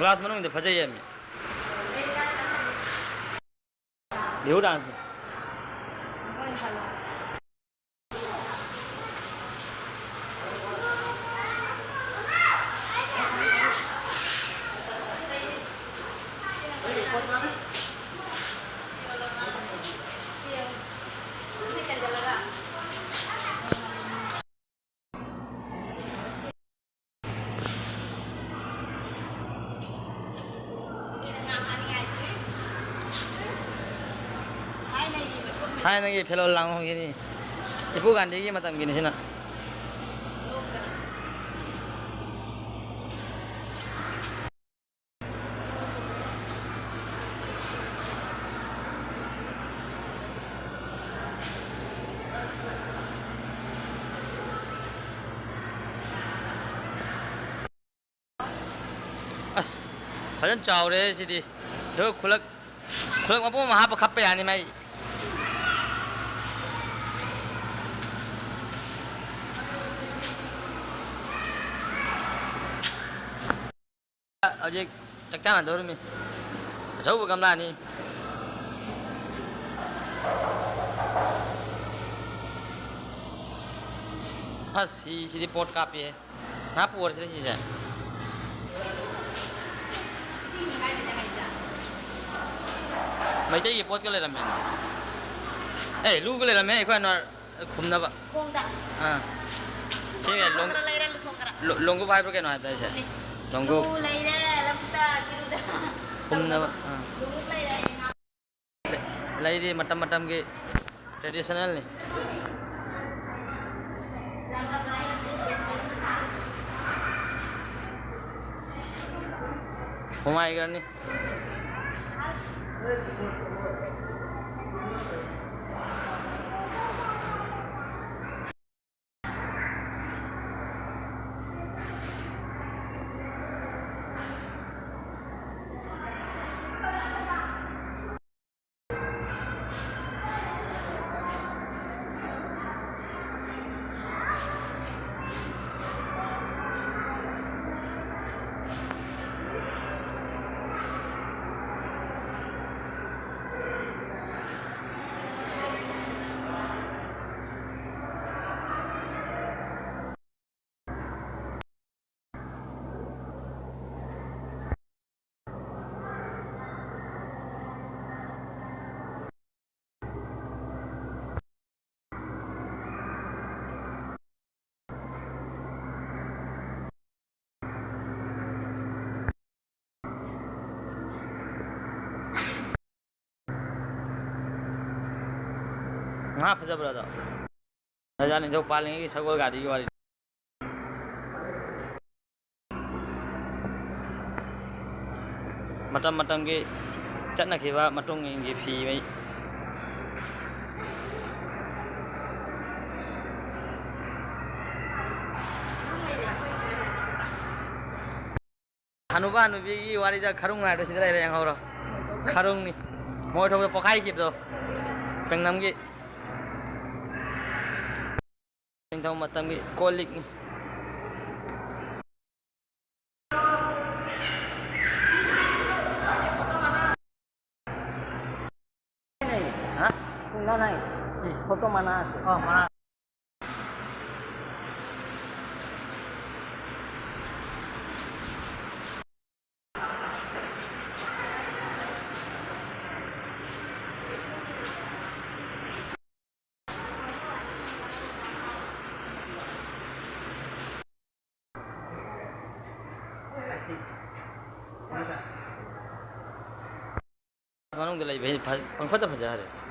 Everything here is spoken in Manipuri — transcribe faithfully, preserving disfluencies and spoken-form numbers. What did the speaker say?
ꯀ꯭ꯂꯥꯁ ꯃꯅꯨꯡꯗ ꯐꯖꯩꯌꯦꯃꯤ꯫ ꯕꯤꯍꯨ ꯗꯥꯟꯁ꯫ ꯊꯥꯏꯅꯒꯤ ꯐꯦꯂꯣꯜ ꯂꯥꯡꯍꯣꯡꯒꯤꯅꯤ꯫ ꯏꯄꯨ ꯒꯥꯟꯙꯤꯒꯤ ꯃꯇꯝꯒꯤꯅꯤ ꯁꯤꯅ꯫ ꯑꯁ, ꯐꯖꯅ ꯆꯥꯎꯔꯦ ꯁꯤꯗꯤ꯫ ꯑꯗꯨꯒ ꯈꯨꯂꯛ, ꯈꯨꯂꯛ ꯃꯄꯨꯝ ꯑꯃ ꯍꯥꯞꯄ ꯈꯞꯄ ꯌꯥꯅꯤ ꯃꯥꯏ꯫ ꯍꯧꯖꯤꯛ ꯆꯥꯛ ꯆꯥꯅꯗꯧꯔꯤꯃꯤ꯫ ꯑꯆꯧꯕ ꯒꯝꯂꯥꯅꯤ꯫ ꯑꯁ, ꯁꯤ, ꯁꯤꯗꯤ ꯄꯣꯠ ꯀꯥꯞꯄꯤꯍꯦ꯫ ꯉꯥ ꯄꯨꯔꯁꯤꯔ ꯁꯤꯁꯦ? ꯃꯩꯇꯩꯒꯤ ꯄꯣꯠꯀ ꯂꯩꯔꯝꯃꯦꯅꯦ꯫ ꯑꯦ, ꯂꯨꯒ ꯂꯩꯔꯝꯃꯦ ꯑꯩꯈꯣꯏ ꯑꯅꯋꯥꯔ꯫ ꯈꯨꯝꯅꯕ꯫ ꯈꯣꯡꯗ꯫ ꯑꯥ꯫ ꯁꯤ ꯂꯣꯡ-, ꯂꯨꯊꯣꯛꯈ꯭ꯔ ꯂꯩꯔꯦ, ꯂꯨꯊꯣꯛꯈ꯭ꯔ꯫ ꯂꯣ-, ꯂꯣꯡꯒꯨꯞ ꯍꯥꯏꯕ꯭ꯔꯥ ꯀꯩꯅꯣ ꯍꯥꯏꯕꯗꯣ ꯑꯩꯁꯦ? ꯑꯗꯨꯅꯤ꯫ ꯂꯣꯡꯒꯨꯞ꯫ ꯂꯨ ꯂꯩꯔꯦ, ꯂꯕꯨꯛꯇ, ꯆꯤꯔꯨꯗ꯫ ꯈꯨꯝꯅꯕ꯫ ꯑꯥ꯫ ꯂꯣꯡꯒꯨꯞ ꯂꯩꯔꯦ, ꯉꯥ꯫ ꯂꯩ-, ꯂꯩꯗꯤ ꯃꯇꯝ ꯃꯇꯝꯒꯤ traditionalꯅꯤ꯫ ꯍꯨꯃꯥꯏꯒꯔꯅꯤ꯫ ꯉꯥ ꯐꯖꯕ꯭ꯔꯥ ꯑꯗꯣ? ꯔꯥꯖꯥ ꯅꯤꯡꯊꯧ ꯄꯥꯜꯂꯤꯉꯩꯒꯤ ꯁꯒꯣꯜ ꯒꯥꯔꯤꯒꯤ ꯋꯥꯔꯤ꯫ ꯃꯇꯝ ꯃꯇꯝꯒꯤ ꯆꯠꯅꯈꯤꯕ ꯃꯇꯨꯡ ꯏꯟꯒꯤ ꯐꯤ ꯃꯩ꯫ ꯍꯅꯨꯕ ꯍꯅꯨꯕꯤꯒꯤ ꯋꯥꯔꯤꯗ ꯈꯔꯨꯡ ꯍꯥꯏꯗꯣ ꯁꯤꯗ ꯂꯩꯔꯦ, ꯌꯦꯡꯍꯧꯔꯣ꯫ ꯈꯔꯨꯡꯅꯤ꯫ ꯃꯣꯏ ꯊꯣꯛꯄꯗ ꯄꯣꯛꯈꯥꯏꯈꯤꯕꯗꯣ꯫ ꯄꯦꯡꯅꯝꯒꯤ꯫ ꯅꯤꯡꯊꯧ ꯃꯇꯝꯒꯤ ꯀꯣꯜ ꯂꯤꯛꯅꯤ꯫ ꯍꯥ? ꯅꯣ, ꯅꯣ꯫ ꯐꯣꯇꯣ ꯃꯅꯥ ꯑꯁꯦ꯫ ꯑꯣ, ꯃꯅꯥ꯫ ꯃꯅꯨꯡꯗ ꯂꯩꯕ ꯍꯦꯟꯅ ꯐ-, ꯄꯪꯐꯠꯇ ꯐꯖꯈ꯭ꯔꯦ꯫